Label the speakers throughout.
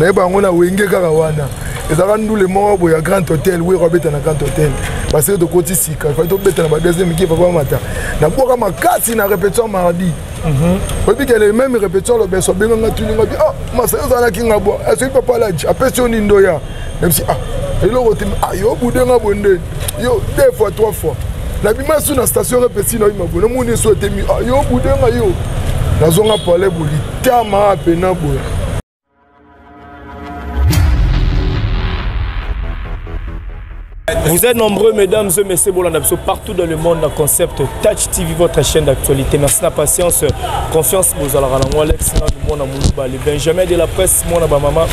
Speaker 1: Nayeba yango na wenge kaka wana. Ezalaka ndule moko boye ya Grand Hotel, wero abeta na Grand Hotel. Parce que tokoti sika, il fallait tobeta na ba deuxième équipe papa mata. Nabwaka makasi na répétition mardi. Oyebi ke le même répétition lobeso abenga nga tuni nga bi ah masa yo ozalaki nga bwa asoki papa laji apesi yo nini ndoya nayebisi ah eloko te ah yo bude nga boye nde yo deux fois trois fois nabima su na station repesi na oyima boye namoni eso etemi ah yo bude nga yo nazonga palais bolitama pena boye.
Speaker 2: Vous êtes nombreux, mesdames et messieurs, Bolanda biso partout dans le monde, dans le concept Touch TV, votre chaîne d'actualité. Merci de la patience, confiance, bozalaka nango Alex, mwana Moulouba, le Benjamin de la presse, mwana ba maman,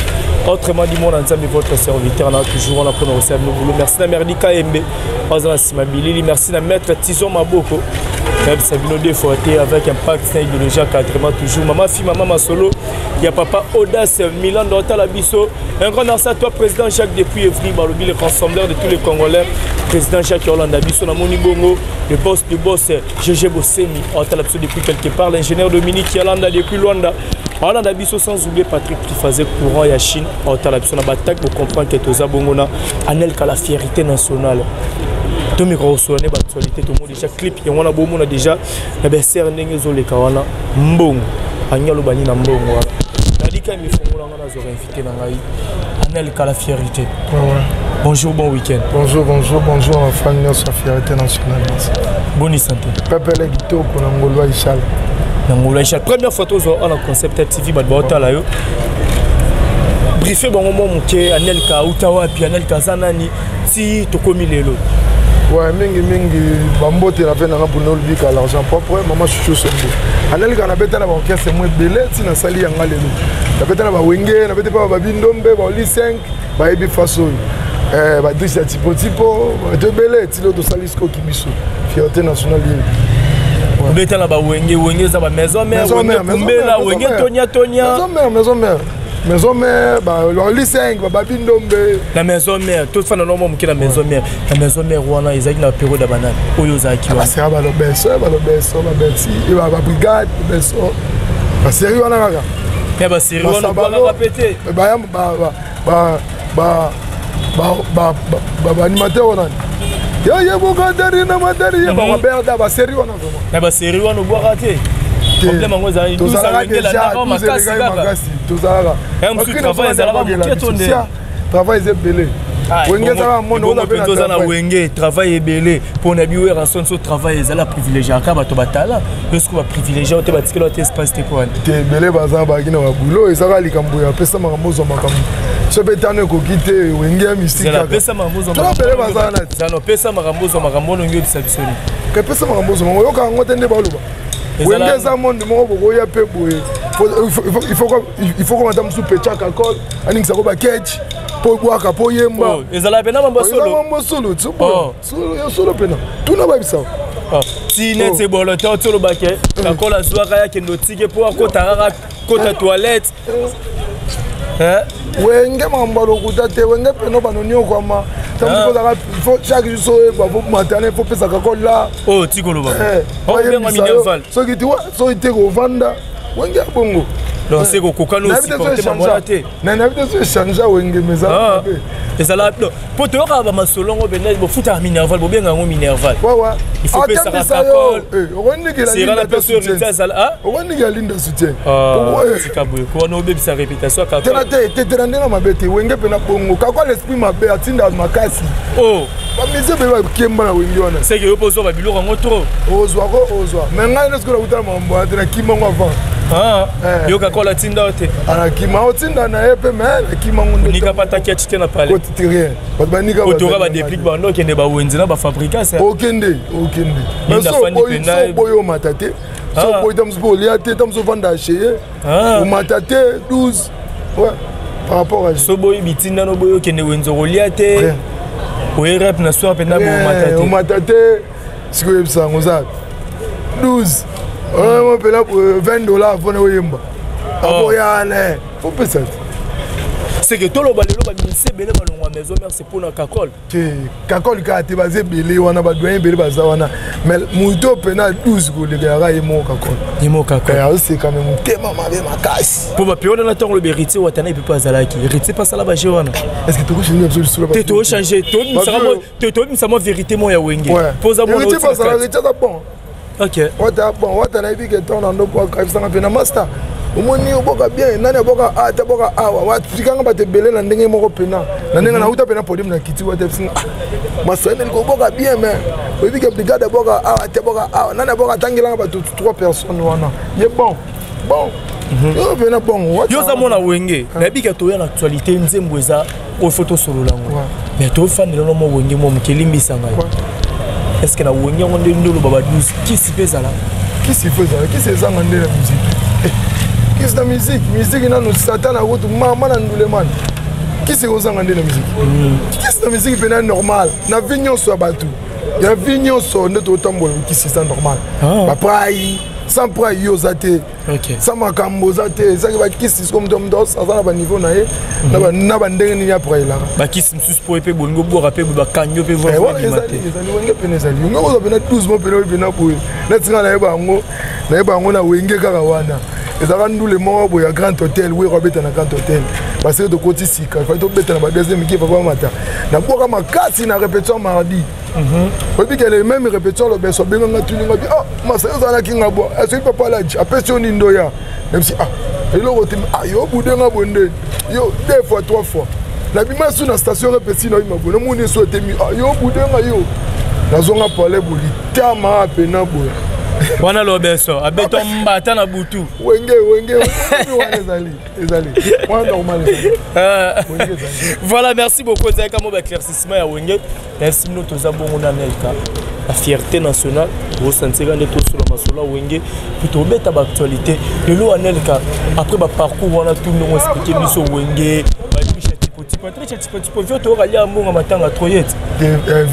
Speaker 2: autrement dit, mwana Nzambe, votre serviteur, on a toujours on a pour nous recevoir nos boulots. Merci na Merdi Kaembe, Bazana Sima Bilili, merci na Maître Tison Maboko, Sabino deux fois avec impact, idéologie, encadrement toujours. Maman fille, maman Masolo, il y a papa Audace Milan Dotala Biso. Un grand merci à toi, président Jacques depuis Evry, Balobi, le rassembleur de tous les Congolais. Président Jacques Yolanda Biso, Namoni Bongo, le boss du boss, GG Bossemi, Otala Biso depuis quelque part, l'ingénieur Dominique Yolanda depuis Luanda. Yolanda Biso, sans oublier Patrick qui faisait courant ya Chine, Otala Biso, na batak pour comprendre que Toza Bongona, Anelka la fierté nationale. Tomika kosolane baactualité tomo déjà clip yango wana bomona déjà na besere ndenge ezoleka wana mbongo angi aloba nini na mbongo wana nadika mifongola nga nazwaka invité na ngai Anelka la fierté.
Speaker 1: Ouais, ouais.
Speaker 2: Bonjour, bon week-end.
Speaker 1: Bonjour, bonjour, bonjour, ma fan nyonso ya fierté nationale.
Speaker 2: Bonne santé.
Speaker 1: Pepele kitoko na ngolo ya Ishala.
Speaker 2: Na ngolo ya Ishala. Première fois tozwa ana concept ya TV bato baotala yo. Briefe bango mwa moke Anelka auta wapi, Anelka aza nani ti tokomi lelo.
Speaker 1: Ouais, mingi mingi bambote na pe nanga mpona olobika l'argent propre mama chuchu sombo Anelka nabeta na baorchestre mo ebele ti nasali yanga lelo nabeta na bawenge nabeta mpe babindombe baoli 5 bayebi face oyo eh, badrise ya tipotipo bato ebele ti lelo tosali sikoki biso fierté nationale ye
Speaker 2: obeta na bawenge wenge eza ba maison mère wenge kumbela wenge tonia tonia
Speaker 1: maison mère maison mère maison mère baoli 5 bababi ndombe
Speaker 2: na maison mère tofanda no mwa moke na maison mère na maison mère wana ezalaki na periode ya banani oyo ozalaki wana
Speaker 1: basera balobeso balobeso babeti babrigade beso baseri wana kaka
Speaker 2: ya baseri wana obwakaka pe te
Speaker 1: baanimateur wana yo ye bokatari na matari ye baberda baseri wana vraiment
Speaker 2: na baseri wana obwaka te problème yango ezali
Speaker 1: tozalaka déjà makasi makasi tozalaka
Speaker 2: travail ezalaka moke to nde
Speaker 1: travail eza ebele wenge ezalaka mono
Speaker 2: oza na wenge travail ebele mpo na biwe ranson so travail ezala privilégié aka bato batala yo soko baprivilégié ote batikela te espace te mpo wana
Speaker 1: te ebele baza bazalaki na babulo ezaka likambo ya pesa makambo ozwa makambo so mpe tano ekoki te wenge ya mystique
Speaker 2: ebele baza na pesa makambo ozwa makambo ono oyebisa biso nini
Speaker 1: kepesa makambo ozwa makambo oyoka yango te nde baloba wenge eza monde moko bokoya mpe boye il faut komata mosusu pechaka kol aningisako baketch mpo ebwaka mpo oyemba
Speaker 2: ezala mpena mambo
Speaker 1: solo mambo solo ya solo mpena tuna bayebisa
Speaker 2: ti neti ebolo te oti olobake kakola azwaka ya kende otike mpo akota kaka kota toilette
Speaker 1: wenge makambo ya lokuta te wenge mpena bano niokwama ntango chaque jour so oyeba fo matane fo pesa kakola
Speaker 2: oyo tikoloba
Speaker 1: soki te kovanda wenge ya bongo
Speaker 2: donc c'est kokokana osupporte bango wana te
Speaker 1: nayebi te so echange wenge mais ezala
Speaker 2: ezala mpo toyokaka bamasolo yango mpenza bofutaka minerval bobenga yango minerval il faut pesaka kakol
Speaker 1: sera
Speaker 2: peso héritier azala
Speaker 1: okonikela linda soutien
Speaker 2: tika boye ko wana obebisa réputation ya
Speaker 1: kakol te te te na ndenge mabe te wenge mpena bongo kakol esprit mabe atinda makasi bamisie mpe bakemba na wenge wana
Speaker 2: seke yo mpo ozwa babiloko yango trop
Speaker 1: ozwa ko ozwa mais ngai nde sikoyo nakutana makambo wana te nakima ngo avant
Speaker 2: yo kakola atinda yo te
Speaker 1: anakima otinda na ye mpe mais nakima ngo
Speaker 2: nika pata ketch te na palais
Speaker 1: koti rien bato banika
Speaker 2: otoka badeplique bando okende bawenze na bafabricas
Speaker 1: okende okende mais so oboyi omata te so oboyi ta mosusu mpe olia te ta mosusu ovanda chez ye omata te 12 ouais par rapport à
Speaker 2: so boyi bitinda no boyi okende wenze okolia te oye rep na soir mpenza boomata te
Speaker 1: omata te sikoyo oyebisa yango oza 12 oyo mpena 20 dollars mpona oyemba akoyane fopesa te.
Speaker 2: C'est que toloba lelo baministre ebele balongwa Maison Mère, c'est mpona Kakol.
Speaker 1: Te, Kakol kaka te, baza ebele wana, badoyen ebele baza wana, mais moto mpena 12 koleka yaka ye moko Kakol.
Speaker 2: Ye moko Kakol.
Speaker 1: Azoseka me motema mabe makasi.
Speaker 2: Mpo bape wana na ntango lobi Héritier Watana epe mpe azalaki Héritier mpe asala baje wana.
Speaker 1: Est ce que tokochange biso lisolo?
Speaker 2: Te, tochange, tobimisa mwa vérité mo ya Wenge mpo oza
Speaker 1: mwana. Héritier bazala, Héritier aza bon.
Speaker 2: Ok.
Speaker 1: Wata bon, wata nayebi ke ntango na ndobwaka ebisanga mpe na master, omoni oboka bien, nani aboka a te, aboka awa, watikanga bato ebele na ndenge moko mpena na ndenge nauta mpena podium na kiti, wata ebisinga masani nalingi oboka bien, mais oyebi ke brigade aboka awa te, aboka awa, nani aboka, atangelanga bato trois personnes wana, ye bon bon, yo mpena bon.
Speaker 2: Yo oza mwana Wenge, nayebi ke toya na actualité, nzembo eza oyo fo tosolola yango, mais tofandela no mwa Wenge mwa moke, elimbisa ngai. Est ce que na Wenge yango nde oloba ba 12 kisi mpe ezala?
Speaker 1: Kisi fo ezala, kisi ezanga nde na musique, kisi na musique, musique nanu satan akutu mama na ndulemani, kisi ekozanga nde na musique? Kisi na musique mpena normal, na vie nyonso ya bato, ya vie nyonso nde totambola, kisi eza normal. Baprai sans prai yo oza te, sans makambo oza te, ezaki bakisi. Siko moto moto aza na baniveau na ye, na bandenge nini apraelaka.
Speaker 2: Bakisi mosusu mpo ye mpe bolingi obwaka mpe bakangi yo mpe.
Speaker 1: Ezali Wenge pene, ezali Wenge kozwa pena 12 mo pene oyo pena boye netinga nayeba yango, nayeba yango na Wenge kaka wana. Ezalaka ndule moko boye ya Grand Hotel, Wero abeta na Grand Hotel, parce que tokoti sika, efali tobeta na badeuxième mike papa mata, nabwaka makasi na répétition mardi. Oyebi ke le même répétition, lobeso abenganga, tuninga bi: "Ah masa, yo ozalaki nga bwa, asoki papa Laji apesi yo nini?" Ndoya nayebisi: "Ah, eloko te." "Ah, yo budenga boye nde yo deux fois, trois fois nabima su na station répéti na oyima boye, namoni eso etemi. Ah, yo budenga, yo nazonga pale bolitama pena boye."
Speaker 2: Wana lobeso abeto mbata na butu.
Speaker 1: Wenge, Wenge wana ezali, ezali wana normal, ezali Wenge ezali.
Speaker 2: Voilà, merci beaucoup. Ezalaki mo baéclaircissement ya Wenge. Nayesi bino, toza bongo na Nelka, la fierté nationale. Bosantika nde tosola masolo ya Wenge puis tobeta baactualité lelo. Anelka, après baparcours wana tu ndongo explique biso Wenge, batriche tipo triche tipo tipo vio toyoka lia mbongo matanga troyete.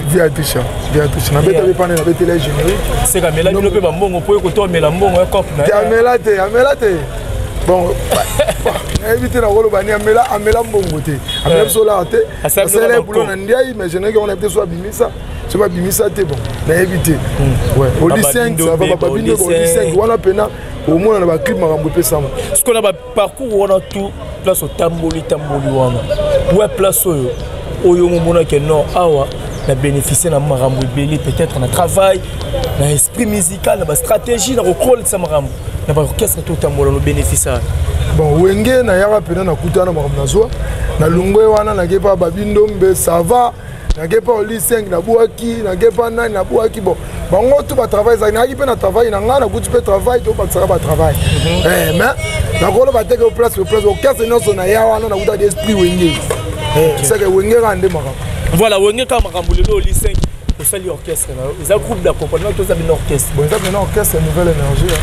Speaker 1: Via triche, via triche, nabeta mpe pane, nabetela générique.
Speaker 2: Seka amela bino mpe bambongo mpo ye koto amela mbongo ya cope na
Speaker 1: te. Amela te, amela te. Bon, nayebi te nakoloba ni amela, amela mbongo te, amela biso lara te. Asala boulot na ndiai, mais générique wana nayebi te so abimisa, so babimisa te. Bon, nayebi te. Oli 5, ça va, bababino oli 5 wana mpena omona na baclip makambo epesama.
Speaker 2: Sikoyo na baparcours wana tout place otamboli tamboli wana, wa place oyo oyo omonake non, awa na bénéficie na makambo ebele, peut-être na travail, na esprit musical, na bastratégie, na kokolisa makambo na baorchestre to otambola, no bénéfice?
Speaker 1: Bon, Wenge nayaka mpena nakuta na makambo nazwa nalongwe wana, nake mpa Babindombe, ça va, nake mpa oli 5 nabwaki, nake mpa nani nabwaki. Bon, bango tu batravail ezalaki, nayaki mpe na travail na ngai, nakuti mpe travail, tobakisaka batravail, mais nakoloba teke place place orchestre nyonso na ya wana nakutaki esprit Wenge, seke Wenge kaka nde makambo.
Speaker 2: Voilà, Wenge kaka makambo. Lelo oli 5 osali orchestre na yo, eza groupe d'accompagnement to eza bino orchestre?
Speaker 1: Bon, eza bino orchestre Nouvelle Énergie.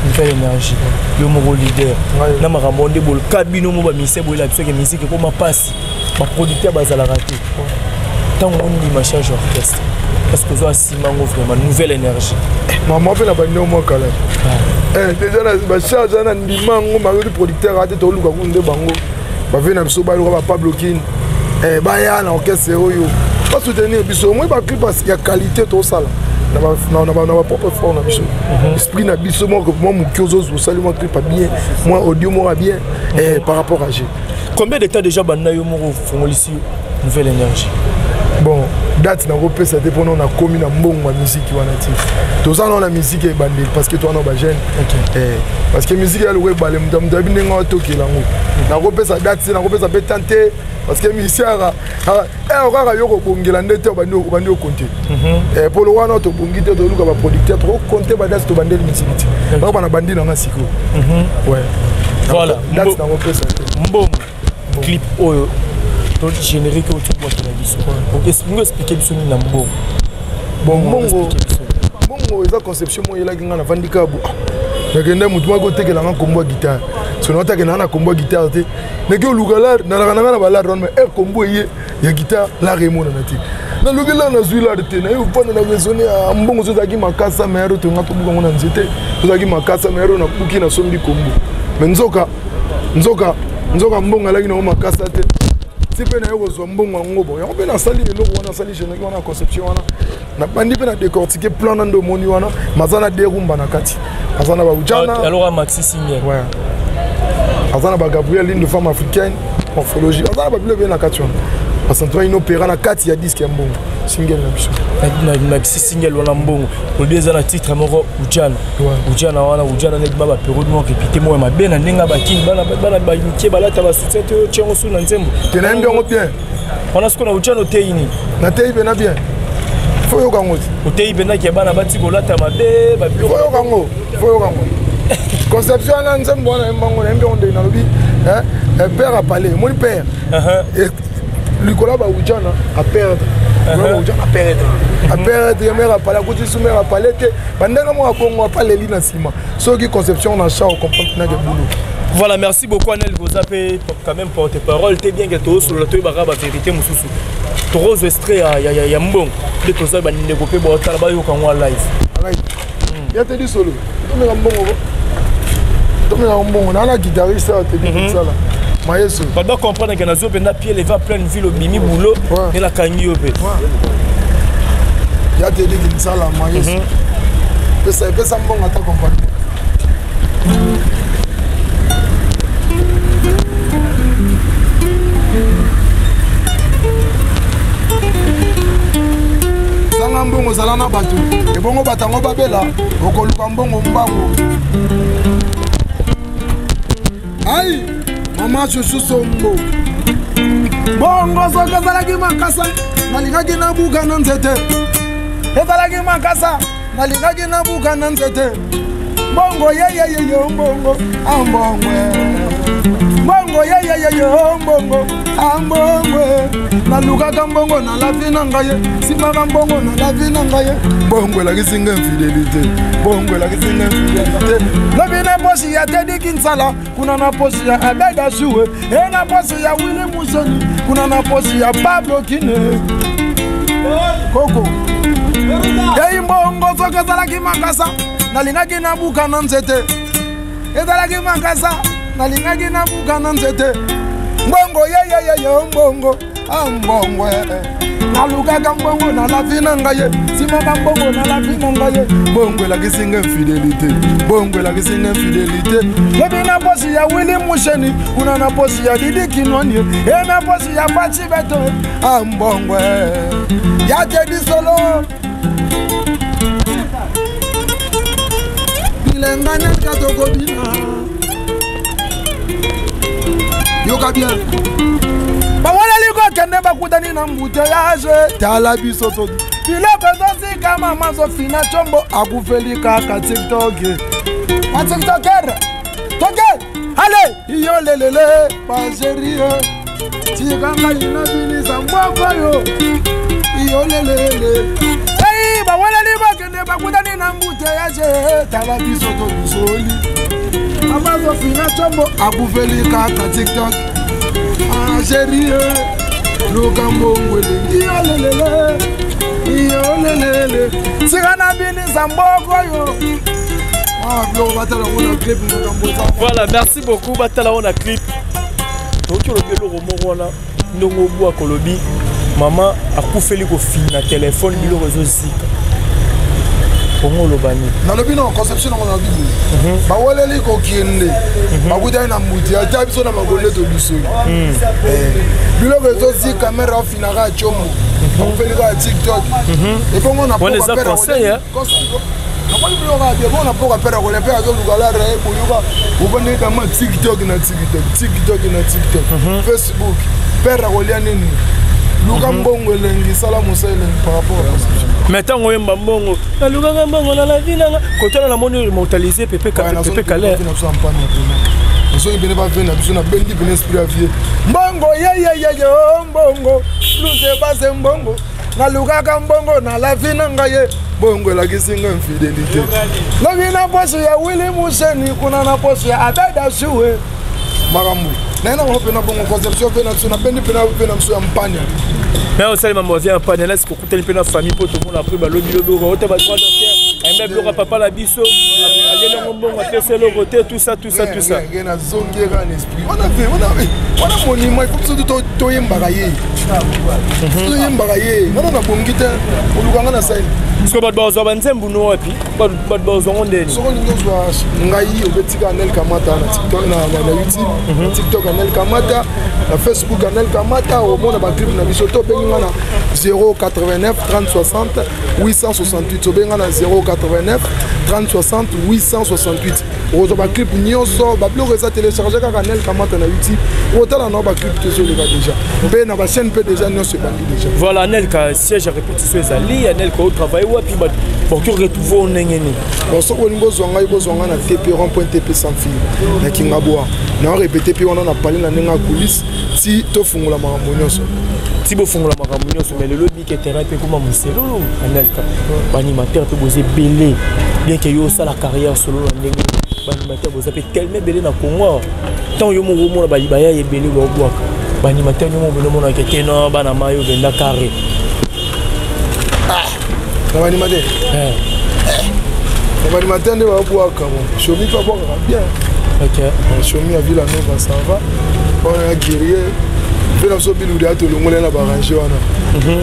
Speaker 2: Nouvelle Énergie, yo moko leader na makambo nde bolka bino mo bamusicien boyela biso ke musique ekoma mpasi, baproducteur bazalaka te. Ntango ondima charge orchestre, parce que ozwa nsima yango vraiment Nouvelle Énergie?
Speaker 1: Mama mpe na bandi mwa kala déjà bacharge wana, ndima yango mayoki producteur ate, toluka kuna nde bango bave na biso, baluka bapablo kin baya na orchestre oyo basoutenir biso. Omoi baclip ya qualité tosala na bapropre effort na biso, esprit na biso moko mwa moki, ozozwa osali mwa clip ya bien, mwa audio moko ya bien par rapport à G.
Speaker 2: Combien de temps déjà banda yo moko ofongolisi Nouvelle Énergie?
Speaker 1: Bon, date nakopesa te mpona nakomi na mbongo ya misiki wana ti toza nao na misiki ebandeli, parce que towana bajeune, parce que misiki ya loko ebale, moto moto ayebi ndenge atokela yango. Nakopesa date te, nakopesa mpe tan te, parce que musicien kaka yo kobongela nde te obandi okonte polo wana tobongi te, toluka baproducteur, tokokonte badate tobandeli misiki te, baka bana bandi nanga sikoyo.
Speaker 2: Voilà.
Speaker 1: Date nakopesa te.
Speaker 2: Mbongo clip oyo to générique oyo tobwakela biso, ngo explique biso nini na mbongo?
Speaker 1: Bon, mbongo, mbongo eza conception moko eyelaki ngai, navandi kaka bo, nakende motu moko otekelanga nkombo ya guitare, so naotakendanga na nkombo ya guitare te, naki oluka lare, nalaka na ngai na balare wana, mais nkombo eye ya guitare, lare emonana te. Naluki lare, nazwi lare te, naye ofanda na raisonne. Mbongo so ezalaki makasa mayaro, tonga tobuka yango na nzete, tozalaki makasa mayaro, nabuki, nasombi kombo, mais nzoka nzoka Nzoka mbongo alaki nango makasa te. Ti mpe naye kozwa mbongo yango bon yango mpe nasali eloko wana, nasali générique wana, conception wana, nabandi mpe na décortiquer plan na nde omoni wana maza na derumba na kati, aza na baujana.
Speaker 2: Alors maxi single.
Speaker 1: Ouais, aza na bagabriel ligne de femme africaine, morphologie, aza na babilo ebele na kati wana, basentiment inopéra na kati ya disque ya mbongo, single na biso.
Speaker 2: Maxi single wana mbongo, olobi eza na titre moko ujana. Ujana wana, ujana neti ba baperiode moko répété moko ya mabe na ndenge ya bakini, bana bamike balata basoutien te, otiango su na nzembo.
Speaker 1: Te, nayembi yango bien.
Speaker 2: Wana sikoyo na ujana oteyi nini?
Speaker 1: Nateyi mpena bien, fo yoka yango ti.
Speaker 2: Oteyi mpendaki ya bana bati kolata mabe babiloko.
Speaker 1: Fo yoka yango, fo yoka yango. Conception wana, nzembo wana, nayembi yango, nayembi yango ndenge nalobi père apale, omoni père likolo ya baujana aperdre, baujana aperdre, aperdre mare apale, akuti su mare apale te, bandenge moko abongo apaleli na nsima. Soki conception na chat, ocomprendre pinake boulot.
Speaker 2: Voilà, merci beaucoup Anel Goza pe quand même porte-parole te, bien que tosolola, toyebaka bavérité mosusu. Tokozwa extrait ya mbongo nde toza bandeko mpe baotala, bayoka yango live.
Speaker 1: Ya te lisolo, tomeka mbongo, tomeka mbongo naa na guitariste awa te kosala mayeso.
Speaker 2: Bato bacomprendre ke nazwi mpenza pied levé pleine ville, obimi boulot nde nakangi yo mpe.
Speaker 1: Ya te diki misala mayeso, pesa epesa mbongo ata compagnie. Zanga mbongo, ozala na bato ebongo, bato yango babela, okoluka mbongo mbango. Ai mama susu sombo bongo, soki ezalaki makasa nalingaki nabuka na nzete, ezalaki makasa nalingaki nabuka na nzete. Mbongo yeyeyeyo, mbongo ambongwe, mbongo yeyeyeyo, mbongo ambongwe. Nalukaka mbongo na la vie na ngai, simaka mbongo na la vie na ngai. Mbongo elakisi nga infidélité, mbongo elakisi nga infidélité. Lobi na posi ya Tediki Nsala, kuna na posi ya Abeda Suwe, e na posi ya Willi Musoni, kuna na posi ya Pablo Kine koko. Ei mbongo, soki ezalaki makasa nalingaki nabuka na nzete, ezalaki makasa nalingaki nabuka na nzete. Mbongo yeyeyeyo, mbongo ambongwe, nalukaka mbongo na la vie na ngai, simaka mbongo na la vie na ngai. Mbongo elakisi nga infidélité, mbongo elakisi nga infidélité. Lobi na posi ya Willi Musheni, kuna na posi ya Didi Kinwani, e na posi ya Faci Beto ambongwe. Ya te disolo bilenga neka tokobina, yoka bien. Bawaleli kokende, bakutani na embouteillage. Tala biso to biloko ezosika, mama zofina combo akufeli kaka TikTok, batiktoker toke ale iyo lelele bagerie. Tika ngai nabinisa mbwako yo iyo lelele. Ei bawaleli bakende, bakutani na embouteillage. Tala biso to bisoli, mama zofina combo akufeli kaka TikTok. Angérie, luka mbongo elengi yo lelele, yo lelele. Tika na binisa mboko yo. Biloko batala ngo na clip, makambo eza.
Speaker 2: Voilà, merci beaucoup. Batala ngo na clip. Tokoki olobi eloko moko wana ndongo obwaka, olobi mama akufeli kofina telefone, biloko ezozika bongo, oloba nini?
Speaker 1: Nalobi na conception nango, nalobi boye: baweleli kokende, bakutani na mbuti, ata biso na makolo nde tobisoli, biloko ezozika, mere afinaka ya combo akufeli kaka TikTok ebongo na
Speaker 2: Wana eza conseil, hein?
Speaker 1: Namoni biloko ya bien na mpoka pere kolia mpe azoluka lara ye boyoka obandeki kama TikTok na TikTok, TikTok na TikTok, Facebook. Pere akolia nini? Luka mbongo elengi, sala mosala elengi par rapport à conception.
Speaker 2: Mais ntango oyemba mbongo, nalukaka mbongo na la vie nanga kotala, namoni immortalisé pepe pepe Kale.
Speaker 1: Nasoki pene bavie na biso, nabendi pene esprit ya vie. Mbongo yeyeyeye, mbongo luse base, mbongo nalukaka mbongo na la vie na ngai ye. Mbongo elakisi nga infidélité. Lobi na posi ya Willi Museni, kuna na posi ya Abeda Suwe, makambo naye nango mpena bongo. Conception mpe na biso, nabendi mpena mpe na biso ya mpania.
Speaker 2: Mais osalema mwa vie ya mpania nasi kokutani mpe na famille mpo tomona après balobi lobi ota badroit d'auteur. Ayemba biloko ya papa na biso, alieli yango mbongo, apesa eloko te, tout ça, tout ça, tout ça.
Speaker 1: Nge nazongi ye kaka na esprit wana ve wana wana monument, il faut biso toyembaka ye, toyembaka ye wana. Nabongi te, oluka nga na sali.
Speaker 2: Parce que bato bazwa banzembo no wapi? Bato bazwa ngo ndeni?
Speaker 1: Soki olingi ozwa ngai, obetika Anel Kamata na TikTok, na YouTube, TikTok Anel Kamata, na Facebook Anel Kamata, omona baclip na biso. To obengi nga na 089 30 60 868. Obenga na 089 30 60 868, okozwa baclip nyonso. Babiloko eza télécharge kaka Anel Kamata na YouTube, okotala nao baclip tozoleka déjà, mpe na bachaîne mpe déjà nyonso ebandi déjà.
Speaker 2: Voilà, Anelka, siège ya répétition ezali? Anelka, otravaille wapi? Bato bakoki retrouve o ndenge nini?
Speaker 1: Bon, soki olingi ozwa ngai, bozwa ngai na TP, rond point TP sans fil na Kingabwa. Na répété mpe wana na pale na ndenge ya coulisse ti tofungola makambo nyonso.
Speaker 2: Ti bofungola makambo nyonso. Mais lelo bike terrain mpe ekoma moselolo. Anelka, baanimateur mpe boza ebele, bien ke yo osala carrière solo na ndenge, baanimateur boza mpe tellement ebele na Congo. Ntango yo moko omona baya ebele baobwaka baanimateur, yo moko bino omonaka te no bana mai ovenda carré.
Speaker 1: Na baanimateur, na baanimateur nde babwaka. Bon, Shomi mpe abwakaka bien. Shomi ya Villa Nova, ça va wana ya guerrier mpe na biso biludi ya tolongoli na barange wana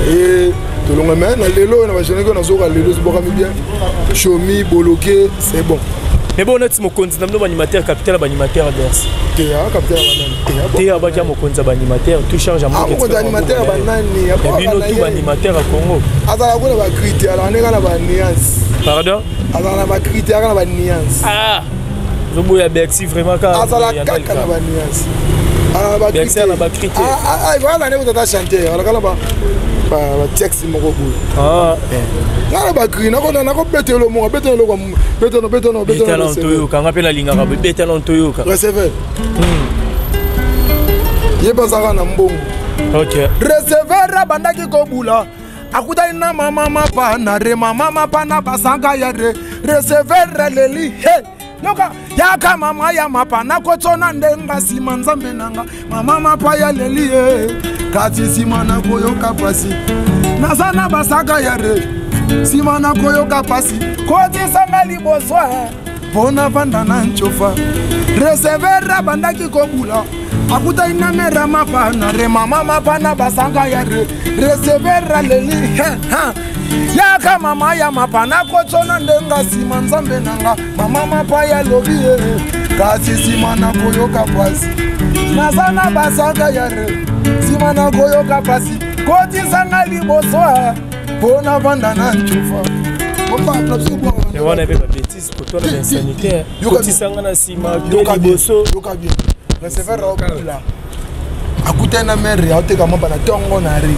Speaker 1: e tolonga. Mais na lelo oyo na bagénérique oyo nazoka lelo ezobwakami bien, Shomi Boloke, c'est bon.
Speaker 2: Mais bon, neti mokonzi na bino baanimateur, capitaine ya baanimateur ya Bercy.
Speaker 1: Te, capitaine ya banani?
Speaker 2: Te, abaki ya mokonzi ya baanimateur, tout charge ya
Speaker 1: Mokonzi ya animateur ya banani?
Speaker 2: Ya bino tout baanimateur ya Congo.
Speaker 1: Azala kuna bacri te, alaka ndenge na banuance.
Speaker 2: Pardon?
Speaker 1: Azala na bacri te, aka na banuance.
Speaker 2: Ah, ozoboya Bercy vraiment kaka?
Speaker 1: Azala kaka na banuance.
Speaker 2: Bercy na bacri te.
Speaker 1: Ala ndenge tata chanteur alaka na batexte moko boye. Nga na bacri nakobeta elo moko, betana eloko, betana, betana.
Speaker 2: Betana toyoka, nga mpe nalingaka betana toyoka.
Speaker 1: Receveur ye bazalaka na mbongo. Receveur abandaki kobula, akutani na mama mapa na re, mama mapa na basanga ya re. Receveur aleli: "He, yoka, yaka mama ya mapa, nakotsona ndenga nsima nzambe nanga." Mama mapa ya leli ye: "Kasi nsima nakoyoka pasi, naza na basaka ya re, nsima nakoyoka pasi, kotisanga liboso mpo navanda na ncofa." Receveur abandaki kobula, akutani na mère mapa na re, mama mapa na basanga ya re. Receveur aleli: "Yaka mama ya mapa, nakotsona ndenga nsima nzambe nanga." Mama mapa ya lobi ye: "Kasi nsima nakoyoka pasi, naza na basaka ya re, nsima nakoyoka pasi, kotisanga liboso mpo navanda na ncufa."
Speaker 2: Wana mpe babêtises, kotwana bainsanitaire, kotisanga na nsima te, liboso.
Speaker 1: Yoka bien, receveur aobula, akutani na mère aoteka mapa na ntongo na re.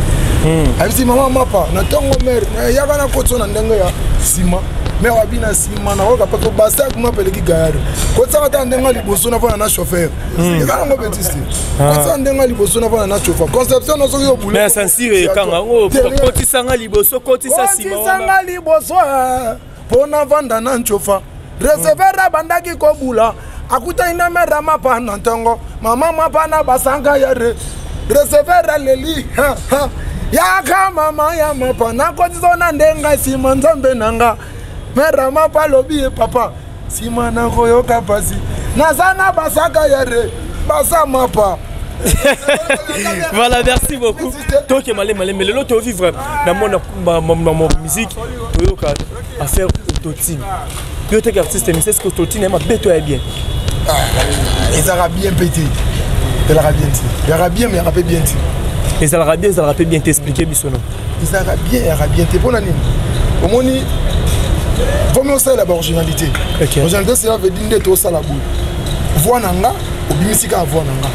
Speaker 1: Ayebisi mama mapa na ntongo: "Mère, yaka na kotso na ndenge ya nsima." Mère abi: "Na nsima nakoyoka mpe basak mapa eleki gayare, kotisaka ta ndenge ya liboso nafana na chauffeur." Eza nango bêtise te, kotisaka ndenge ya liboso nafana na chauffeur. Conception no soki obule.
Speaker 2: Mais censure ekanga yango, kotisanga liboso, kotisa nsima.
Speaker 1: Kotisanga liboso mpo navanda na ncofa. Receveur abandaki kobula, akutani na mère mapa na ntongo, mama mapa na basanga ya re. Receveur aleli: "Yaka mama ya mapa, nakotisa na ndenga nsima nzambe nanga." Mère mapa alobi ye: "Papa, nsima nakoyoka pasi, naza na basaka ya re, basa mapa."
Speaker 2: Voilà, merci beaucoup. Toke malema malema. Lelo tovivre na mona na musique, toyoka affaire autotune. Yo teke artiste, mais est-ce que autotune ema beto ya bien?
Speaker 1: Ezalaka bien mpe te, ezalaka bien te. Ezalaka bien, mais ezalaka mpe bien te.
Speaker 2: Ezalaka bien, ezalaka mpe bien te, expliquer biso no.
Speaker 1: Ezalaka bien, ezalaka bien te. Mpona nini? Omoni, vomi osalela baoriginalité. Originalité, cela veut dire nde tosala boye, voix na nga, obimisi kaka voix na nga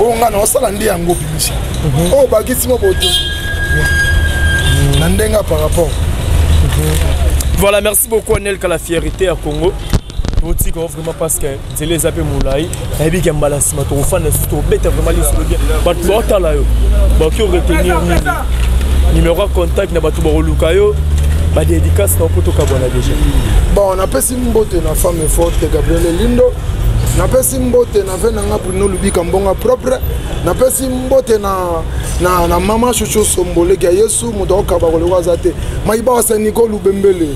Speaker 1: oyo nga na osala nde yango obimisi oyo obakisi mo boto na ndenge par rapport.
Speaker 2: Voilà, merci beaucoup Anelka, la fierté à Congo. Totika vraiment parce que nzela eza mpe molai. Nayebi ke mbala nsima tokofanda susu, tokobeta vraiment lisolo bien. Bato baotala yo, bakoki oretenir nini? Numéro ya contact na bato bakoluka yo, badédicace na mpo tokabwana déjà.
Speaker 1: Bon, napesi mbote na femme forte Gabriel Lindo, napesi mbote na ve nanga Bruno Lubika Mbonga propre, napesi mbote na mama Shushu Somboleki ya Yesu, moto akokaba koleko aza te, Maiba Wasaniko Lubembele.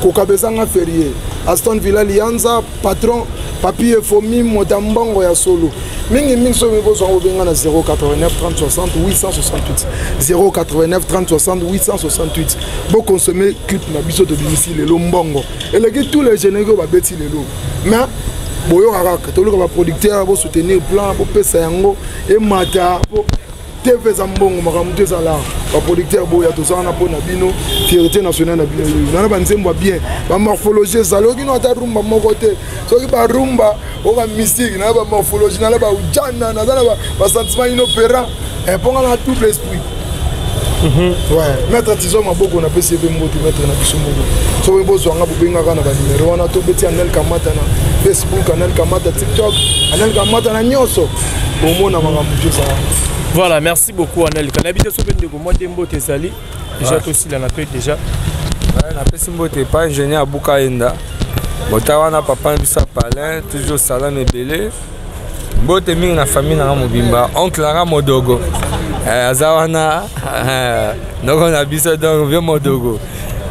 Speaker 1: Kokaba ezanga ferie. Aston Villa Lianza, patron Papi Efomi, moto ya mbongo ya solo. Mingi mingi soki bozwa bobenga na 089 30 60 868 089 30 60 868. Boconsommer clip na biso tobimisi lelo mbongo. Eleki tous les génériques oyo babeti lelo. Mais boyoka kaka toluka baproducteur bosoutenir plan bopesa yango emata po TV eza mbongo makambo te ezala baproducteur boya toza wana mpo na bino fierté nationale na bino oyo nana banzembo ya bien bamorphologie ezali okino ata rumba moko te soki barumba oka mystique na bamorphologie nana baujana naza na basentiment inopérant mpo nga na double esprit. Ouais, maître Tizo Maboko napesi ye mpe mbote, maître na biso moko. Soki bozwa nga bobengaka na banimero wana, tobeti Anel Kamata na Facebook, Anel Kamata TikTok, Anel Kamata na nyonso, bomona makambo to ezala.
Speaker 2: Voilà, merci beaucoup Anel. Nayebi te soki ndeko mwa nde mbote ezali déjà tosilana mpe déjà.
Speaker 3: Napesi mbote epai ingénieur Abuka Enda bota wana, papa na biso ya palin, toujours salam ebele. Mbote mingi na famille nanga mobimba, oncle nanga Modogo aza wana, noko na biso, donc vieux Modogo,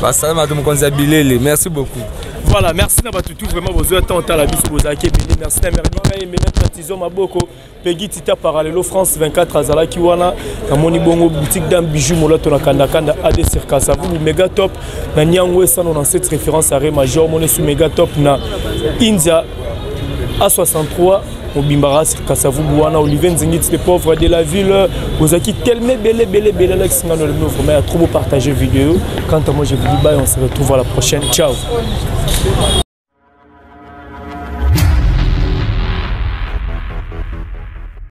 Speaker 3: basalama bato, mokonzi ya bilele. Merci beaucoup.
Speaker 2: Voilà, merci na bato tout vraiment bozwa temps otala biso, bozalaki ebele. Merci na Merdi Kayembe, maître Tison Maboko, Peggy Tita Parallelo, France 24 azalaki wana. Namoni bongo boutique dame bijou molato na Kandakanda, AD Circasavubu, Mega Top na Niango 197 référence, arrêt major mone su Mega Top na India A63 mobimbaka Kasavubu wana. Olivier Nzingiti, le pauvre de la ville, ozalaki tellement ebele ebele ebele. Alex Ngano Lemino, vraiment ya trop beau partager vidéo. Quant à moi, je vous dis bye, on se retrouve à la prochaine, ciao.